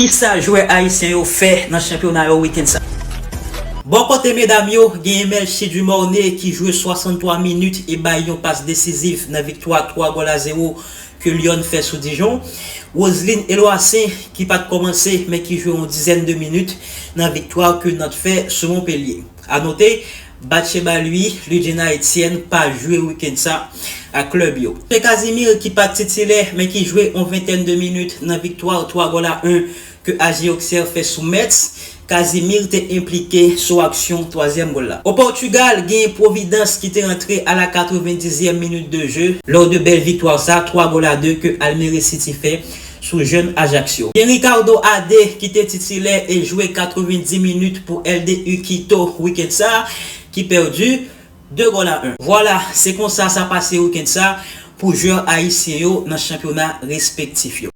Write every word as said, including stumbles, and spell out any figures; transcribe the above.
Kisa jwè ayisyen yo fè nan chanpyona yo wikenn sa? Bò kote medam yo, genyen Melchie Dumornay ki jwe swasanntwa minit e bay yon pas desizif nan viktwa twa gòl a zewo ke Lyon fè sou Dijon. Roseline Eloissaint ki pa t kòmanse men ki jwe yon dizèn de minit nan viktwa ke Nantes fè sou Montpellier. A note, Batcheba Louis, Ludjena Etienne pa jwe wikenn sa ak klèb yo. Se Casimir ki pa t titilè men ki jwe yon ventèn de minit nan viktwa twa gòl a en ke A G Auxerre fè sou Metz. Casimir te enplike sou aksyon twazyèm gòl la. O Pòtigal, genyen Providence ki te rantre a la katrevendizyèm minit de jeu lò de bèl viktwa sa twa gòl a de ke Almere City fè sou jèn Ajaccio. Gen Ricardo Ade ki te titilè e jwe katrevendis minit pou L D U Quito wikenn sa, ki pèdi de gòl a en. Vwala, se konsa sa pase wikenn sa pou jwè ayisyen yo nan chanpyona respektif yo.